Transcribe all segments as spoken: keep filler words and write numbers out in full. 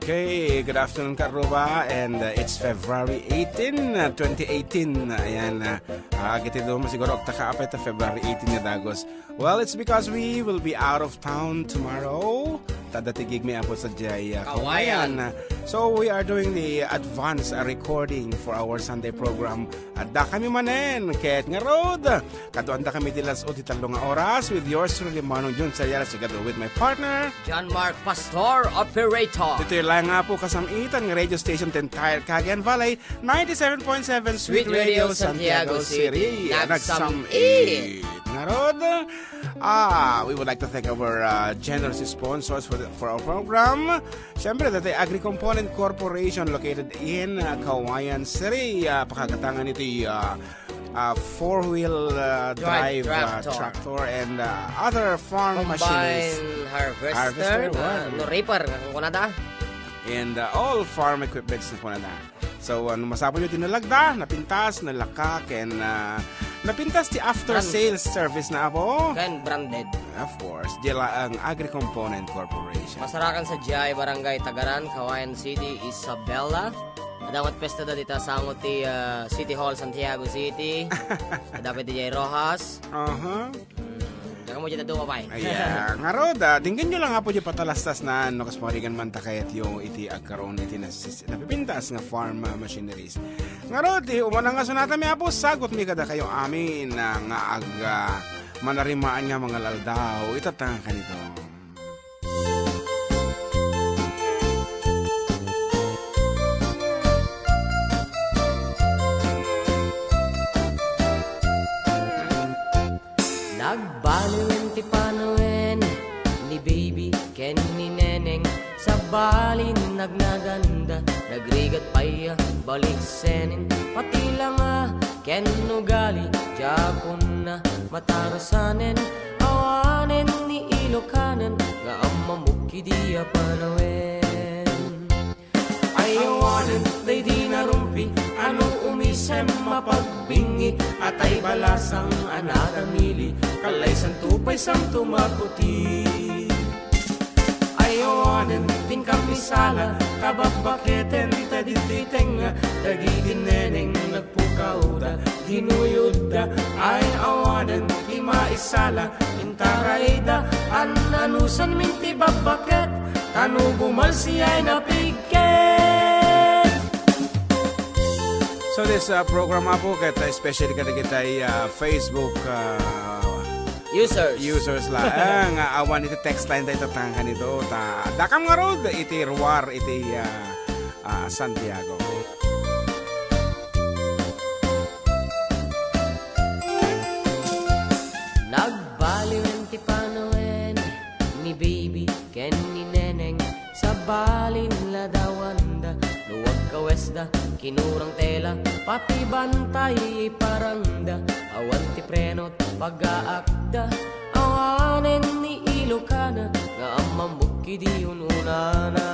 Okay, good afternoon, Karuba, and, uh, it's February eighteen, uh, twenty eighteen. Ayan, uh, ah, giti duma siguro, agtaka apay ta February eighteen nga dagus. Well, it's because we will be out of town tomorrow. Ta adda ti gig mi apo sadiay, uh, Kawayan. Kawayan. So, we are doing the advance, uh, recording for our Sunday program. Adda kami manen, ket ngarud, kaduanda kami ti las-o ti tallo nga oras with yours truly, Manong Jun Sayas, together with my partner, John Mark Pastor, operator. Ditoy lang nga po kasam-itan nga radio station ti entire Cagayan Valley, ninety-seven point seven Sweet Radio Santiago City. Nagsam-it. Ngarud, ah, we would like to thank our, uh, generous sponsors for the, for our program. Siyempre, dati Agri-Component Corporation located in, uh, Cauayan City. Ah, pakagatangan iti, ah, ah, four-wheel, ah, drive, ah, tractor and, ah, other farm machineries. Combine harvester, ah, no, reaper, ang kunada. And, ah, all farm equipments na kunada. So, ano, masapul iti nalagda, napintas, nalaka, ken, ah, napintas ti after sales service na, apo. Ken branded. Of course, diay la ang Agri-Component Corporation. Masarakan sadiay, Barangay Tagaran, Cauayan City, Isabela. Adda met pesta da dita sango ti, ah, City Hall, Santiago City. Adda met diay Roxas. Aha. Hmm, diak mo dyan adu, pay. Aya, ngarud, ah, denggenyo lang apo diay patalastas na, no, kas marigan man ta kayatyo iti agkaroon iti nasis-, napipintas nga farm, ah, machineries. Ngarud, ti umuna nga sonata mi apo, sagut mi kadakayo amin, ah, nga ag-, ah, manarimaan nga mangalaldaw. Itatta nga kanito. Nagbaliwen ti panawen ni Baby ken ni Neneng, sabalin nagnaganda, nagrigat pay a baliksenen, pati langa ken ugali, diakon a matarusanen, awanen ni Ilokanan nga ammamok idi a panawen. Ay awanen daydi narumpi, ano umisem mapagbingi, atay balasang a nadamili, kalaysanto pay santo makuti. Ay awanen ti inkamisala, ta babbaketen ta ditoy tengnga, dagiti neneng nagpukawda, ginuyodda, ay awanen ti maisala, intarayda, an-anusanmin ti babbaket, ta no bumalsi ay napigket. So this, uh, program, apo, ket, uh, especially kadagiti, uh, Facebook, uh, users. Users laeng, nga awan iti text line dayta tangkan ito. Ta, dakam ngarud iti ruar iti, ah, ah, Santiago. Nagbaliwen ti panawen ni Baby ken ni Neneng, sabalin ladawanda, no agkawesda, kinurang tela, pati bantay iparangda, awan ti preno, pagaakda, awanen ni Ilokana nga ammamok idi ununana.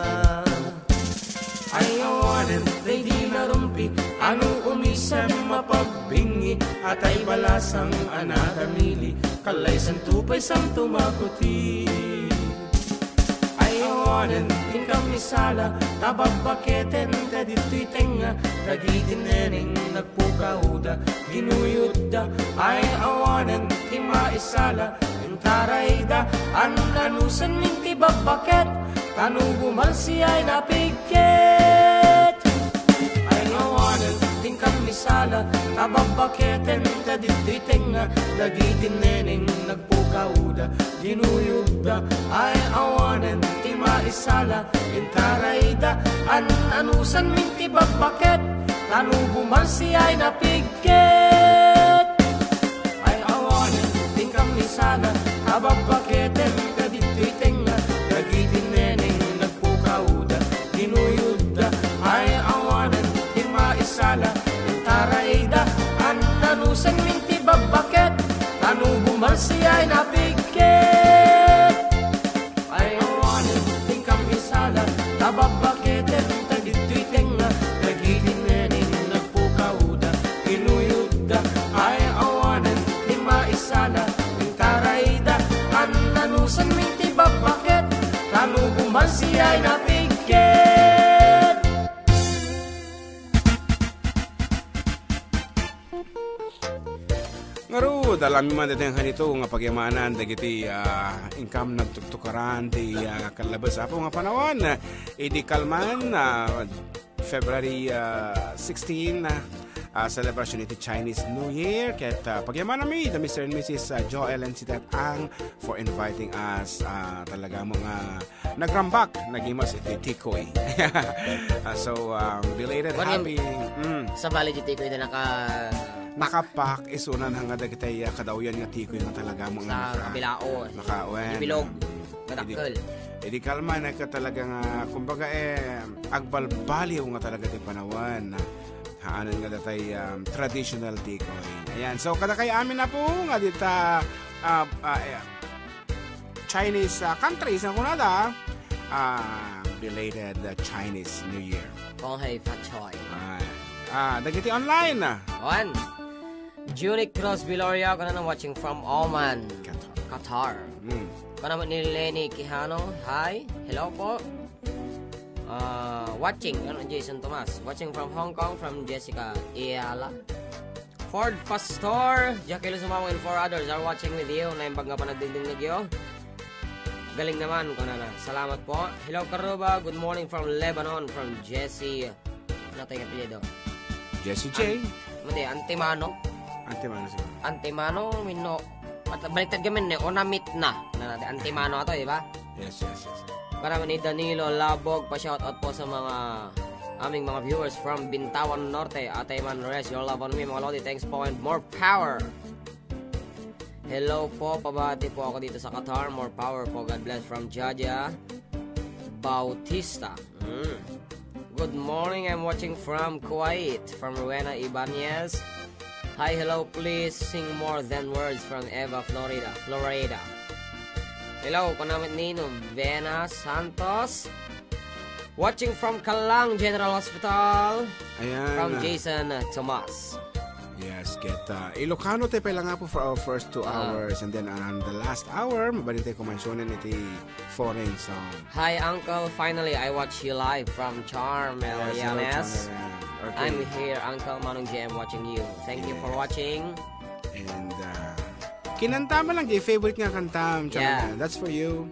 Ay awanen daydi narumpi, ano umisem mapagbingi, atay balasang a nadamili, kalaysanto pay santo makuti. Ay awanen ti inkamisala, ta babbaketen ta ditoy tengnga, dagiti neneng nagpukawda, ginuyodda, ay awanen ti maisala, intarayda, an-anusanmin ti babbaket, ta no bumalsi ay napigket. Ay awanen ti inkamisala, ta babbaketen ta ditoy tengnga, dagiti neneng nagpukawda, ginuyodda, ay awanen ti maisala, intarayda, an-anusanmin ti babbaket, ta no bumalsi ay napigket. Ay awanen ti inkamisala, ta babbaketen ta ditoy tengnga, dagiti neneng nagpukawda, ginuyodda, ay awanen ti maisala, intarayda, an-anusanmin ti babbaket, ta no bumalsi ay napigket. Ay awanen ti inkamisala, ta babbaketen ta ditoy tengnga, dagiti neneng nagpukawda, ginuyodda, ay awanen ti maisala, intarayda, an-anusanmin ti babbaket, ta no bumalsi ay napigket. Ngarud, alanmi man daytoy nga kanito nga pagyamanan dagiti, ah, inkam nagtuktukaran ti, ah, kallabes, Apo, nga panawan. Idi kalman, ah, February, ah, sixteen, ah, ah, celebration iti Chinese New Year. Ket, ah, pagyamananmi da Mister and Missus, ah, Joel and Sitet Ang for inviting us. Ah, talaga mo nga nagrambak, nagimas iti tikoy. Ah, so, um, belated Kuan, happy, mm. Sabali di tikoy da naka- Nakapak, isunan nga dagiti, ah, kadawyan nga tikoy nga talaga mo nga Sa naka- kabilaon. naka-, wen, Ibilog. ah, Kadakkel. Idi, idi kalman, eh, ka talaga nga, kumbaga, eh, agbalbaliw nga talaga ti panawan. Haanen nga datay, um, traditional tikoy. Ayan. So, kadakay amin, Apo, nga dita, ah, ah, eh, Chinese, ah, countries, nga kunada, ah, belated, ah, Chinese New Year. 恭喜發財. Ah, ah, dagiti online, ah. One. Junic Cross Viloria, kanana, watching from Oman, Qatar. Qatar. Mm. Kanana ni Lenny Quijano, hi, hello po. Ah, watching, ano, Jason Tomas. Watching from Hong Kong, from Jessica Iala. Ford Pastor, Jackie Luzumamo and four others are watching with you. Naimbag nga panagdingdingngegyo. Galing naman, kunana. Salamat po. Hello, Karuba. Good morning from Lebanon, from Jesse. Ano tayo nga apelyido? Jesse J. An-, hindi, Antimano. Antimano siguro. Antimano, wenno, at baliktad kami ni, Onamit na. Na natin, Antimano ato, di ba? Yes, yes, yes. Para ni Danilo Labog, pa-shoutout po sa mga aming mga viewers from Bintawan Norte, Atay Manres, your love on me, mga lodi, thanks po and more power. Hello po, pabati po ako dito sa Qatar. More power po. God bless from Jaja Bautista. Mm. Good morning, I'm watching from Kuwait, from Rowena Ibanez. Hi, hello, please sing more than words from Eva, Florida. Florida. Hello, kunana ni Novena Santos. Watching from Kalang General Hospital. Ayan, From ah. Jason, uh, Tomas. Yes, ket, uh, Ilocano tayo pala nga po for our first two Ah. hours, and then on the last hour, mabalin tayo kumansyonan iti foreign song. Hi, Uncle. Finally, I watch you live from Charmel, Yes, hello, Yanes. Charmel, yeah. Okay. I'm here, Uncle Manong J M, watching you. Thank you for Yes. watching. And, uh, kinanta mo lang, di favorite nga kantam, Charmel. Yeah. That's for you.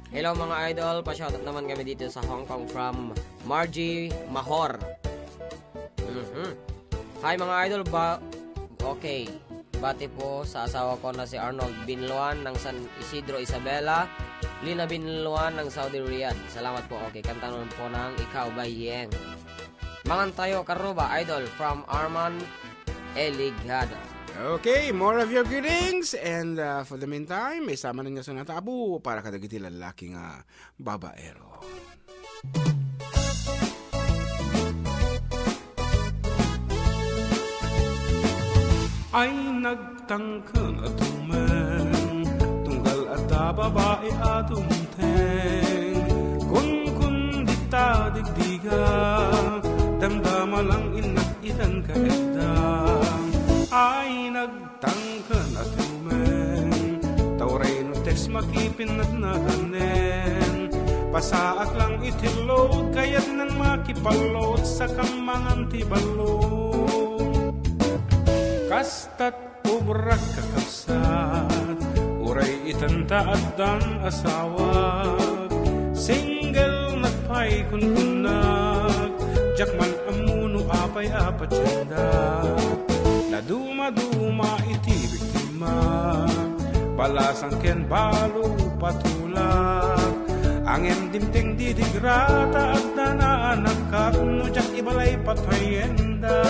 Hello, mga idol. Pa-shoutout naman kami dito sa Hong Kong from Margie Mahor. Mhm. Hi, mga idol. Ba-, okay. Bati po sa asawa ko na si Arnold Binluan ng San Isidro Isabela, Lina Binluan ng Saudi Riyadh. Salamat po. Okay, kanta naman po ng Ikaw Ba Yeng. Mangan tayo, Karuba, idol, from Arman Eligado. Okay, more of your greetings. And, uh, for the meantime, may sama nga sonata, Apo, para kadagiti lalaki nga babaero. Ay nagtangken a tumeng, tunggal adda babai a dumteng. Kunkun dita digdiga, damdama lang innak idan ka edda. Ay nag- Tangken a tumeng, ta uray no text makipinnadnadanen. Pasaak lang iti load, kayatnan makipalload, sakam mangan ti balloon. Kastat ubrak kakabsat, uray itan ta addan asawak. Single nagpay kunkunnak, diak man ammo no apay a patiendak. Naduma-duma iti biktima, balasan ken balo patulak. Angem dimteng didigra ta adda naanakak no diak ibalay patayenda.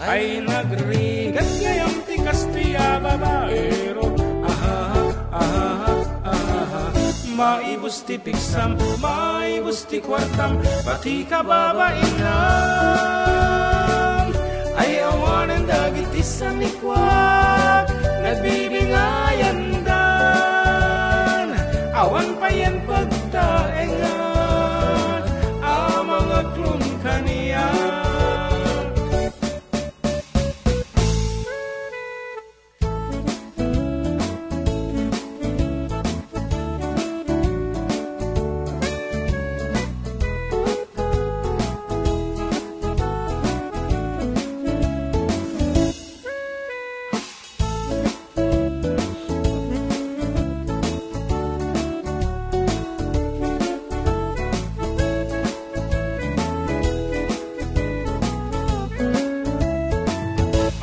Ay nagrigat gayam ti Kastia babaero. Aha, aha, aha, aha. Maibus ti piksam, maibus ti kuartam, pati kababainam. Ay awanen dagiti sanikuak, nagbibingayandan. Awan payen pagtaengan, a mangaklon kaniak.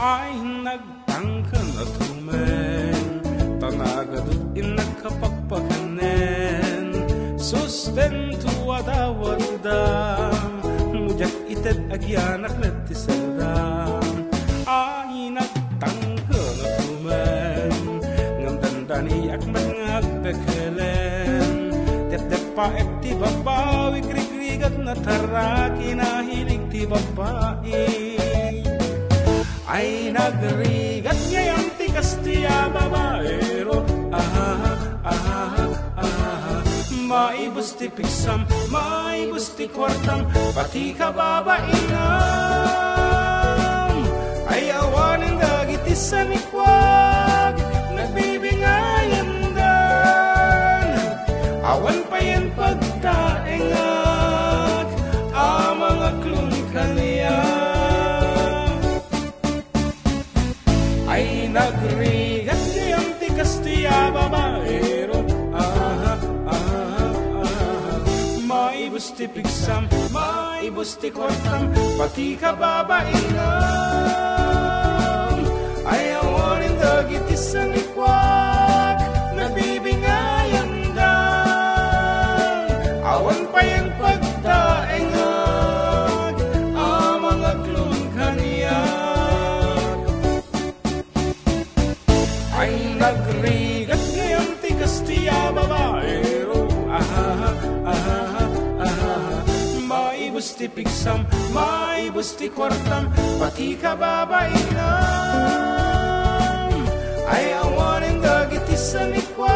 Ay nagtangken a tumeng, ta nagadut in nagkapakpakanen. Sustento a dawatda, mu diak ited agianak met ti selda. Ay nagtangken a tumeng, ngem dandaniak met nga agpekelen. Tepteppaek ti babawik, rigrigat na taraki, nahilig ti babai. Ay nagrigat gayam ti kasta a babaero. Aha, aha, aha. Maibus ti pigsam, maibus ti kuartam, pati kababainam. Ay awanen dagiti sanikuak, nagbibingayandan. Awan payen pagtaengak a mangaklon kaniak. Ay nagrigat gayam ti kasta a babaero. Aha, aha, aha. Maibus ti pigsam, maibus ti kuartam, pati kababainam. Ay awanen dagiti sanikuak, nagbibingayandan. Awan payen pagtaengak a mangaklon kaniak. Ay nagrigat gayam ti kasta a babaero. Aha, aha, aha. Maibus ti pigsam, maibus ti kuartam, pati kababainam. Ay awanen dagiti sanikuak.